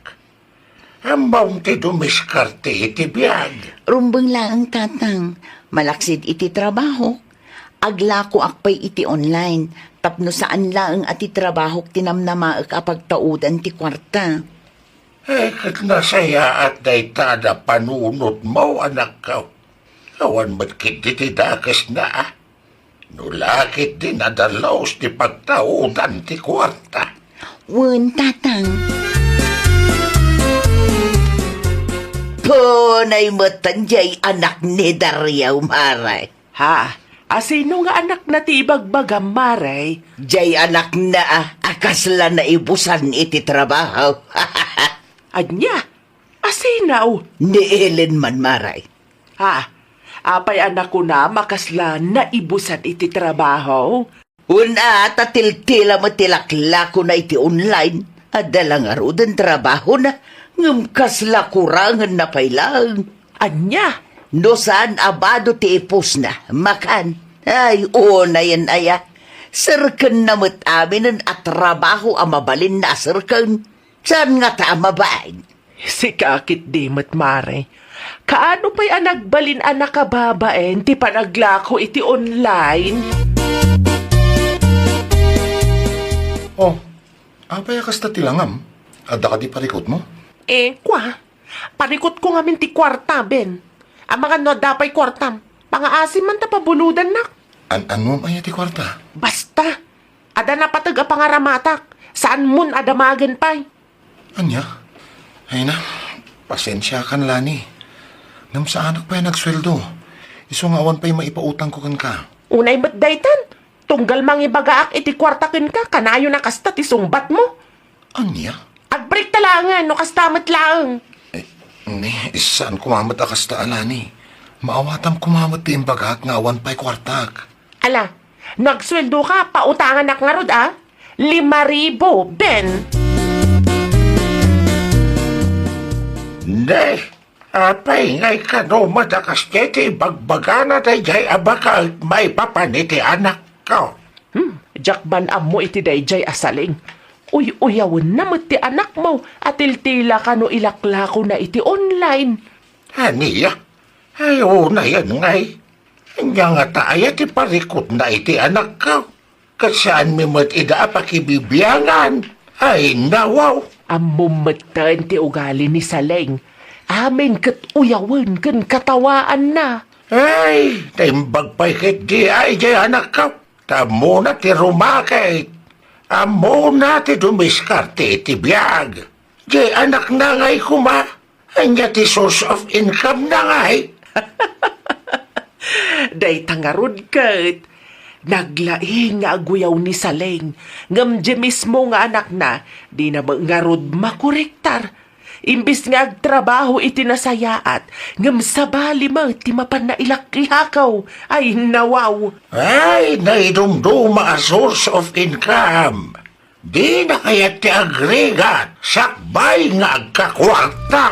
Ammom ti dumiskarte iti biag. Rumbeng laeng, Tatang. Malaksid iti trabahok, aglakoak pay iti online tapno saan laeng a ti trabahok ti namnamaek a pagtaudan ti kuarta. Eh, ket nasayaat dayta a panunotmo, anakko. Awan met ketdi ti dakesna, a. No la ketdi nadalus ti pagtaudan ti kuarta. Wen, Tatang. Punay metten jay anak ni Dario, Mare. Ha? Asino nga anakna ti ibagbagam, Mare? Jay anakna a, a kasla naibusan iti trabaho. Ania? Asino? Ni Ellen man, Mare. Ha? Apay a nakunam a kasla naibusan iti trabaho? Wen a, ta tiltila met ti laklakona iti online. Adda la ngaruden trabahona, ngem kasla kurangenna pay laeng. Ania? No saan a bado ti ipusna, makan. Ay, unayen aya. Serkenna met aminen a trabaho a mabalinna a serken. Saan ngata a mabain? Sika ketdi met, Mare. Kaano pay a nagbalin a nakababain ti panaglako iti online? Oh, apay a kasta ti langam? Adda kadi parikutmo? Eh, kua. Parikutko ngamin ti kuarta, Ben. Amangan no adda pay kuartam. Pangaasim man ta pabulodannak. An-anuam aya ti kuarta? Basta. Adda napateg a pangaramatak. Saanmon a damagen pay. Ania? Ay na, pasensiakan, Lani. Ngem saanak pay a nagsueldo. Isu nga awan pay maipautangko kenka. Unay met daytan. Tunggal mangibagaak iti kuarta kenka, kanayon a kasta ti sungbatmo. Ania? Agbreakta laengen no kasta met laeng. Eh, ni, saan koma met a kasta, Lani. Maawatam koma met ti imbagak nga awan pay kuartak. Ala, no agsueldoka, pautanganak ngarud a. Lima ribu, Ben. Ne, apay ngay kano madakas ti ibagbagana daydiay a baket maipapan iti anakko? Hmm, diak man ammo iti daydiay a Saling. Uy-uyawenna met ti anakmo a tiltila kano ilaklakona iti online. Ania? Ay, unayen ngay. Ania ngata aya ti parikutna iti anakko? Ket saanmi met ida a pakibibiangan. Ay, nawaw. Ammom metten ti ugali ni Saling. Amin ket uyawen ken katawaanna. Ay, naimbag pay ketdi ay diay anakko. Ta ammona ti rumakit. Ammona ti dumiskarte iti biag. Diay anakna ngay koma. Ania ti source of income na ngay? Dayta ngarud ket naglaing nga aguyaw ni Saling, ngem diay mismo nga anakna, dina met ngarud makorektar. Imbes nga agtrabaho iti nasayaat, ngem sabali met ti mapan nailaklakaw. Ay, nawaw! Ay, naidumduma a source of income. Dina kayat ti agrigat, sakbay nga agkakuarta.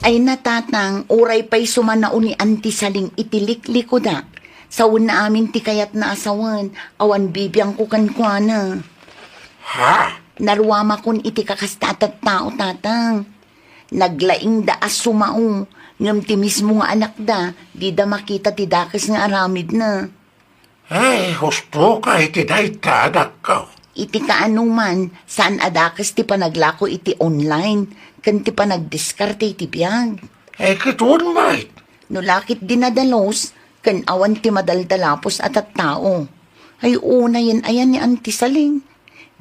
Ay na, Tatang, uray pay sumanaw ni Auntie Saling iti liklikuda. Sawenna amin ti kayatna a sawen, awan bibiangko kenkuana. Ha? Naruamakon iti kakasta a tattao, Tatang. Naglaingda a sumao, ngem ti mismo nga anakda, dida makita ti dakes nga aramidna. Ay, husto ka iti dayta, anakko. Iti kaanoman, saan a dakes ti panaglako iti online ken ti panagdiskarte iti biag. Ay, ket wen met. No lakit dinadalos, ken awan ti madaldalapos a tattao. Ay, unayen aya ni Auntie Saling.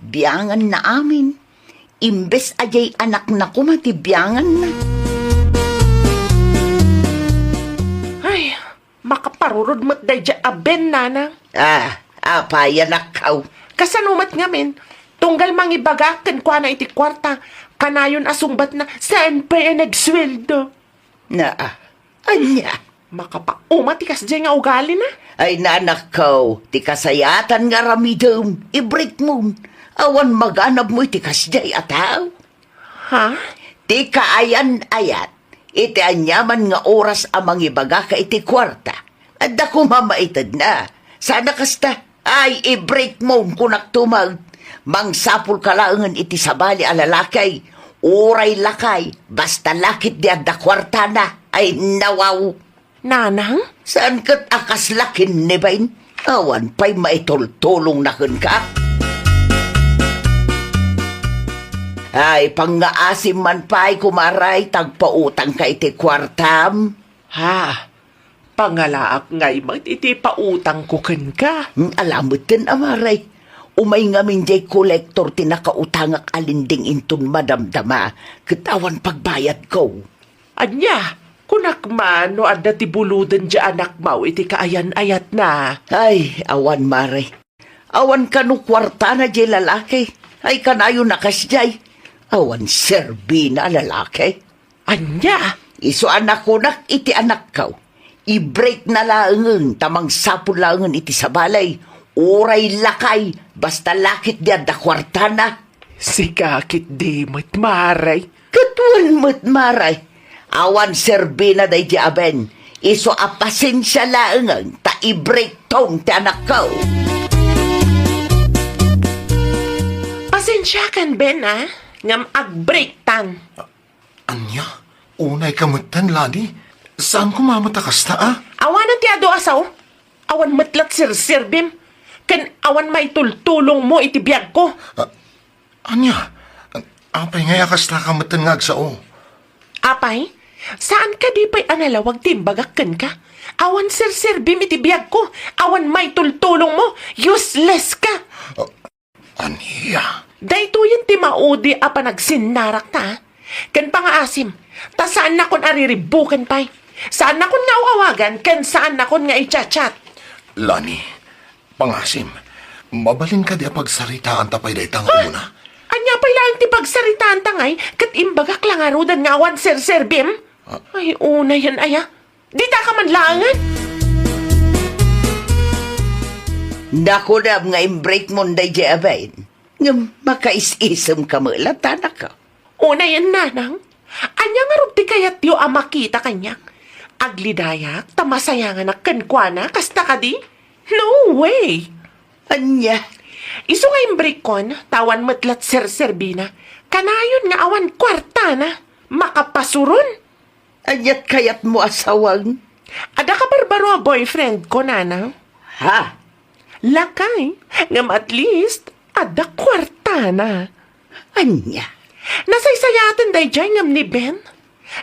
Bianganna amin. Imbes a diay anakna koma ti bianganna. Ay, makaparurod met daydiay a Ben, nanang. Ah, apay, anakko? Kasano met ngamin? Tunggal mangibagak kenkuana iti kuarta, kanayon a sungbatna, saan pay a nagsueldo. Naa, ania? Makapauma ti kasdiay nga ugalina. Ay, nanakko, ti kasayaatan nga aramidem, ibrekmon. Awan maganabmo iti kasdiay a tao. Ha? Ti kaayan-ayat, iti aniaman nga oras a mangibagaka iti kuarta, adda koma maitedna. Sana kasta, ay, ibrekmon, kunak tumet. Mangsapulka laengen iti sabali a lalaki. Uray lakay, basta lakit ti adda kuartana. Ay, nawaw. Nanang? Saan ket a kasla kinnibain? Awan pay maitultulongna kenka. Ay, pangngaasim man pay, kumaray, ta agpautangka iti kuartam. Ha? Pangalaak ngay met iti pautangko kenka. Hmm, ala metten, Amare. Umay ngamin diay kolektor ti nakautangak a lending inton madamdama, ket awan pagbayadko. Ania? Kunak man no adda ti buloden diay anakmo iti kaayan-ayatna. Ay, awan, Mare. Awan kano kuartana diay lalaki. Ay, kanayon a kasdiay. Awan serbina a lalaki. Ania? Isu a nakunak iti anakko, i-breakna laengen ta mangsapul laengen iti sabali, uray lakay, basta la ketdi adda kuartana. Sika ketdi met, Mare. Ket wen met, Mare. Awan serbina daydi a Ben. Isu a pasensia laengen ta i-breakton ti anakko. Pasensiakan, Ben, a? Ngem ag-breaktan. Ania? Unayka metten, Lani? Saan koma met a kasta, a? Awanen ti adu a sao. Awan met la't serserbim. Ken awan maitultulongmo iti biagko. A-, ania? Apay ngay a kastaka metten nga agsao? Apay? Saan kadi pay a nalawag ti imbagak kenka? Awan serserbim iti biagko. Awan maitultulongmo. Useless ka. A-, Ania? Daytoyen ti maudi a panagsinnarakta, a? Ken pangaasim, ta saannakon a riribbuken pay. Saannakon nga aw-awagan ken saannakon nga i-chat-chat. Lani, pangaasim, mabalin kadi a pagsaritaanta pay dayta nga umuna? Ania pay laeng ti pagsaritaanta ngay ket imbagak la ngaruden nga awan serserbim? A- Ay, unayen aya. Dita ka man laengen? Nakunam nga imbreakmon daydiay a bain, ngem makais-isemka met latta, anakko. Unayen, nanang. Ania ngarud ti kayatyo a makita kaniak? Aglidayak ta masayanganak kenkuana, kasta kadi? No way! Ania? Isu nga imbreakkon, ta awan met la't serserbina. Kanayon nga awan kuartana. Makapasuron! Ania't kayatmo a sawang? Adda kabarbaro a boyfriendko, nanang. Ha? Lakay, ngem at least, adda kuartana. Ania? Nasaysayaaten daydiay ngem ni Ben.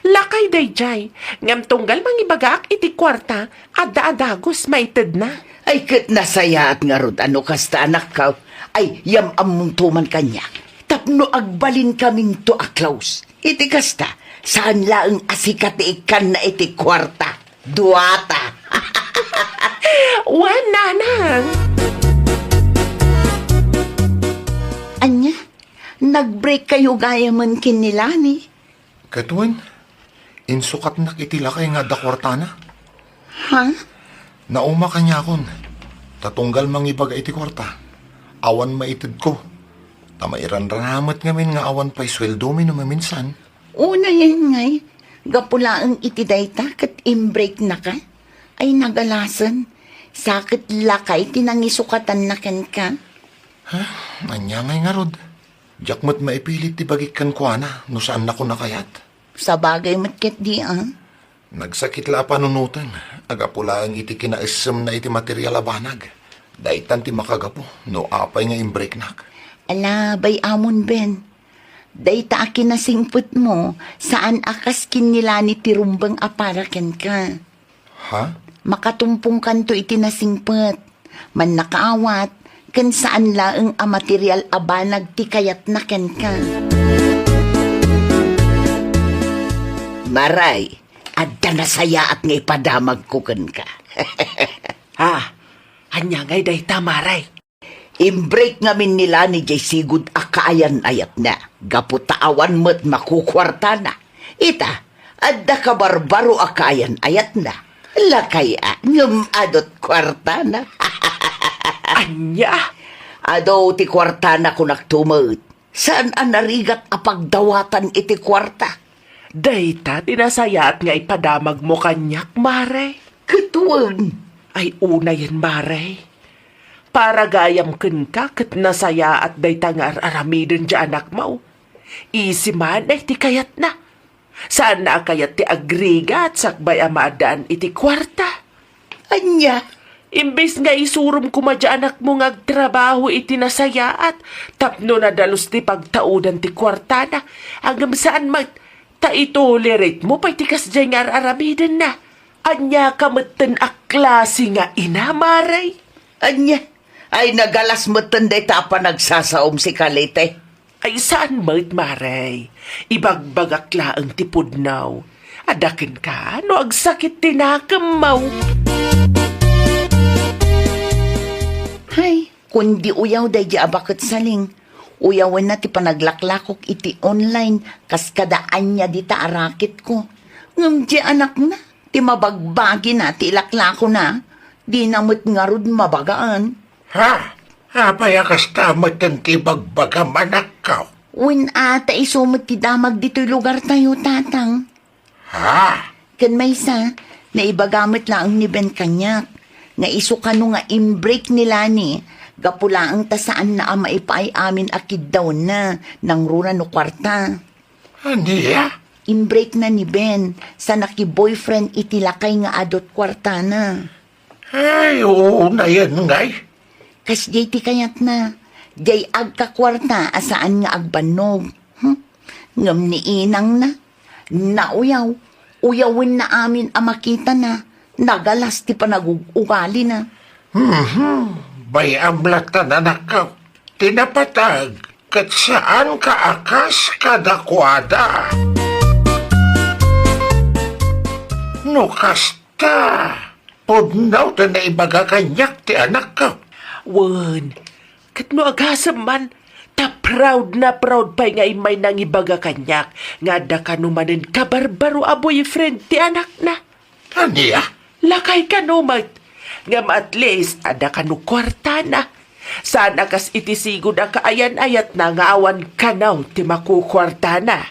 Lakay daydiay, ngem tunggal mangibagaak iti kuarta, adda a dagus maitedna. Ay, ket nasayaat ngarud a no kasta, anakko. Ay, yam-ammonto man kaniak. Tapno agbalinkaminto a close. Iti kasta, saan laeng a sika ti ikkanna iti kuarta. Duata. Wen, nanang. Ania? Nag-break kayo gayamen ken ni Lani? Ket wen, insukatnak iti lakay nga adda kuartana. Ha? Nauma kaniakon, ta tunggal mangibaga iti kuarta, awan maitedko. Ta mairanrana met ngamin nga awan pay sueldomi no maminsan. Unayen ngay, gapu laeng iti dayta ket imbreaknaka. Ay nagalasen, sa ket lakay ti nangisukatan na kenka. Ha? Ania ngay ngarud? Diak met maipilit ti bagik kenkuana no saannakon a kayat. Sabagay met ketdi, a? Nagsakit la a panunoten, a gapu laeng iti kinaessemna iti material a banag. Daytan ti makagapu no apay nga imbreaknak. Ala, bay-amon, Ben. Dayta a kinasingpetmo, saan a kas ken ni Lani ti rumbeng a para kenka. Ha? Makatumpongkanto iti nasingpet. Mannakaawat, ken saan laeng a material a banag ti kayatna kenka. Maray, adda nasayaat nga ipadamagko kenka. Ha? Ania ngay dayta, Maray? Imbreak ngamin ni Lani jay sigud a kaayan-ayatna, gapu ta awan met makukuartana. Ita, adda kabarbaro a kaayan-ayatna. Lakay a, ngem adu't kuartana. Ania? Adu ti kuartana, kunakto met. Saan a narigat a pagdawatan iti kuarta. Dayta ti nasayaat nga ipadamagmo kaniak, Maray. Ket wen. Ay, unayen, Maray. Para gayam kenka ket nasayaat dayta nga ar-aramiden ti anakmo. Isi man ti kayatna. Saanna a kayat ti agrigat sakbay a maaddaan iti kuarta. Ania? Imbes nga isurom koma ti anakmo nga agtrabaho iti nasayaat tapno nadalus ti pagtaudan ti kuartana, ngem saan met ta itolerate mo pay ti kasdiay nga ar-aramidenna. Ania ka metten a klase nga ina, Maray? Ania? Ay, nagalas metten dayta a panagsasaom, si Kalite. Ay, saan met, Maray. Ibagbagak laeng ti pudno. Adda kenka no agsakit ti nakemmo. Hay, kundi uyaw daydi a baket saling. Uyawenna ti panaglaklakok iti online, kas kada ania dita a raketko. Ngem ti anakna, ti mabagbagina ti ilaklakona, dina met ngarud mabagaan. Ha? Apay a kasta met ti ibagbagam, anakko? Wen a, ta isu met ti damag ditoy lugartayo, Tatang. Ha? Ken maysa, naibaga met laeng ni Ben kaniak nga isu kano nga imbreak ni Lani gapu laeng ta saanna a maipaay amin a kiddawenna, nangruna no kuarta. Ania? Imbreakna ni Ben sa nakiboyfriend iti lakay nga adu't kuartana. Ay, unayen ngay. Kasdiay ti kayatna, diay agkakuarta a saan nga agbannog. Hmm? Ngem ni inangna, nauyaw, uyawenna amin a makitana, nagalas ti panagug-ugalina. Mhm. Bay-am latta, anakko, ti napateg ket saanka a kas kadakuada. No kasta, pudno ti naibaga kaniak ti anakko. Wen, ket no agasem man, ta proud na proud pay nga immay nangibaga kaniak nga adda kano manen kabarbaro a boyfriend ti anakna. Ania? Lakay kano met. Ngem at least, adda kano kuartana. Saan a kas iti sigud a kaayan-ayatna nga awan kano ti makukuartana.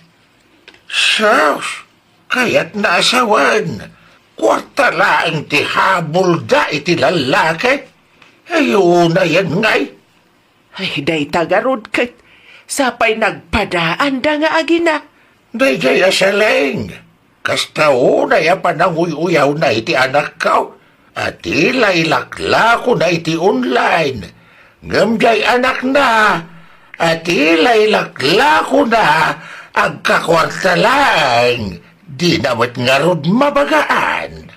Sus! Kayatna a sawen, kuarta laeng ti habulda iti lallaki. Ay, unayen ngay. Ay, dayta garud ket sapay nagpadaanda nga agina. Daydiay a Seleng, kasta unay a pananguy-uyawna iti anakko, a ti la ilaklakona iti online. Ngem diay anakna, a ti la ilaklakona, agkakuarta laeng, dina met ngarud mabagaan.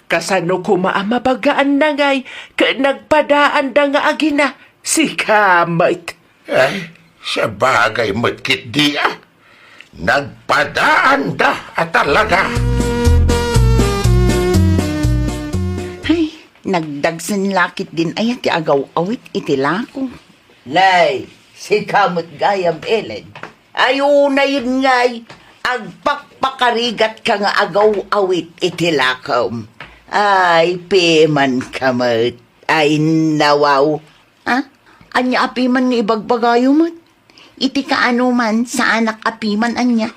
Kasano koma a mabagaanna ngay ket nagpadaanda nga agina? Sika met. Ay, sabagay met ketdi a. Nagpadaanda a talaga. Ay, nagdagsen la ketdin aya ti agaw-awit iti lako. Nay, sika met gayam, Ellen. Ay, unayen ngay, agpakpakarigatka nga agaw-awit iti lakom. Ay, pimanka met. Ay, nawaw. Ha? Ania a piman nga ibagbagayo met? Iti kaano man, saanak a piman ania?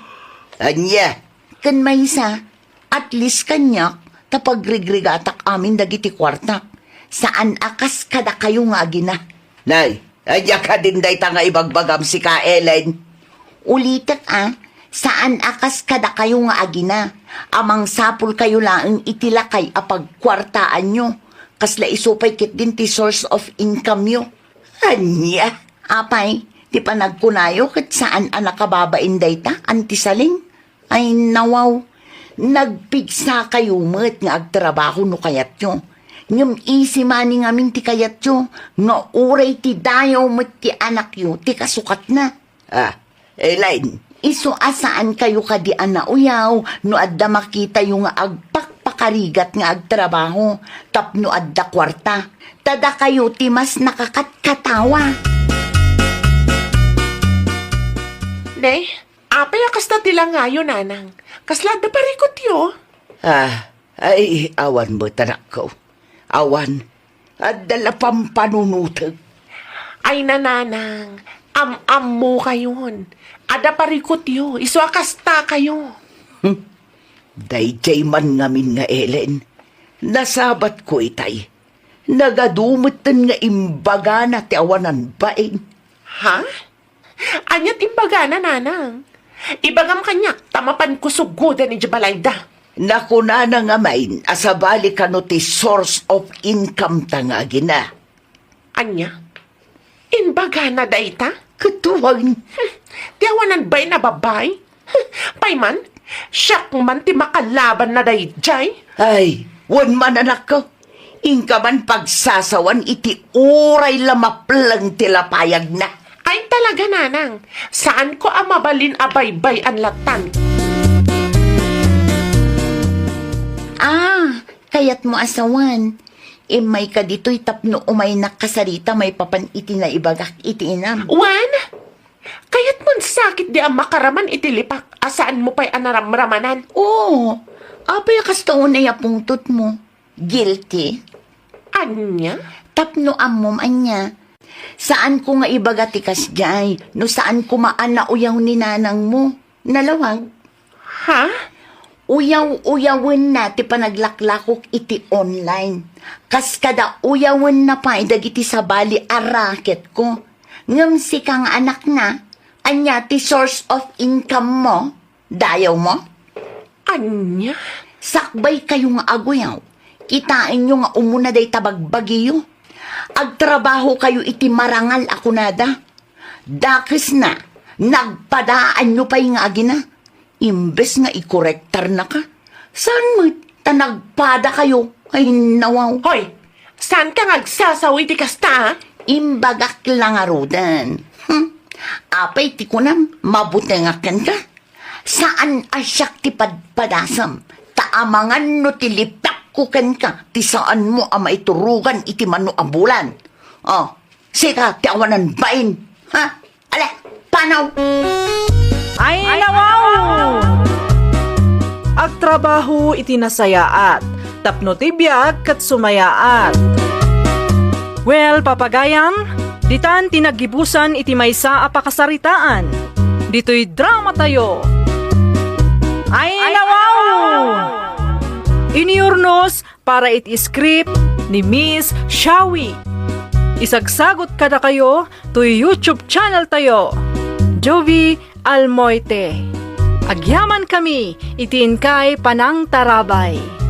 Ania? Ken maysa, at least kaniak, ta pagrigrigatak amin dagiti kuartak. Saan a kas kadakayo nga agina. Nay, ania kadin dayta nga ibagbagam, sika, Ellen? Ulitek a, saan a kas kadakayo nga agina, a mangsapulkayo laeng iti lakay a pagkuartaanyo. Kasla isu pay ketdin ti source of income-yo. Ania? Apay, ti panagkunayo ket saan a nakababain dayta, Auntie Saling? Ay, nawaw. Nagpigsakayo met nga agtrabaho no kayatyo. Ngem easy money ngamin ti kayatyo, nga uray ti dayaw met ti anakyo ti kasukatna. Ah, Elaine, isu a saankayo kadi a nauyaw no adda makitayo nga agpakpakarigat nga agtrabaho tapno adda kuarta. Ta dakayo ti mas nakakatkatawa. Ne, apay a kasta ti langayo, nanang? Kasla adda parikutyo? Ah, ay, awan met, anakko. Awan, adda la pampanunotek. Ay, nanang, am-ammokayon. Adda parikutyo, isu a kastakayo. Hmm. Daydiay man ngamin nga Ellen, nasabatko itay. Nagadu metten nga imbagana ti awanan bain. Ha? Ania ti imbagana, nanang? Ibagam kaniak ta mapanko sugoden idiay balayda. Nakunana ngamin a sabali kano ti source of income ta nga agina. Ania? Imbagana dayta? Ket wen. Hmm, ti awanan bain a babbai? Hmm, pay man, siak man ti makalabanna daydiay. Ay, wen man, anakko. Inka man pagsasawan iti uray la mapleng ti lapayagna. Ay, talaga, nanang. Saanko a mabalin a baybay-an lattan. Ah, kayatmo a sawen. Immayka ditoy tapno umaynak kasarita maipapan iti naibagak iti inam. Wen? Kayatmon sa ketdi a makaraman iti lipak a saanmo pay a naramramanan? Oo, Apay a kasta unay a pungtotmo? Guilty? Ania? Tapno ammom ania. Saanko nga ibaga ti kasdiay no saan koma a nauyaw ni nanangmo. Nalawag? Ha? Uyaw-uyawenna ti panaglaklakok iti online. Kas kada uyawenna pay dagiti sabali a racketko. Ngem sika nga anakna, ania ti source of income mo? Dayawmo? Ania? Sakbay kayo nga aguyaw. Kitaenyo nga umuna dayta bagbagiyo. Agtrabaho kayo iti marangal a kunada. Dakesna, nagpadaanyo pay nga agina. Imbes nga ikorektarnaka, saan met ta nagpada kayo? Ay, nawaw. Hoy, saanka nga agsasaw iti kasta, a? Imbagak la ngaruden. Hmm. Apay ti kunam, mabutengak kenka? Saan a siak ti padpadasem, ta amangan no ti lipakko kenka ti saanmo a maiturogan iti mano a bulan. Oh, sika ti awanan bain, ha? Ala, panaw! Ay, nawaw! Agtrabaho iti nasayaat, tapno ti biag ket sumayaat. Well, papagayam, ditan ti naggibusan iti maysa a pakasaritaan. Ditoy dramatayo. Ay, nawaw! Iniurnos para iti script ni Miss Shawi. Isagsagot kadakayo toy YouTube channel tayo, Jovi Almoite. Agyaman kami iti inkay panangtarabay.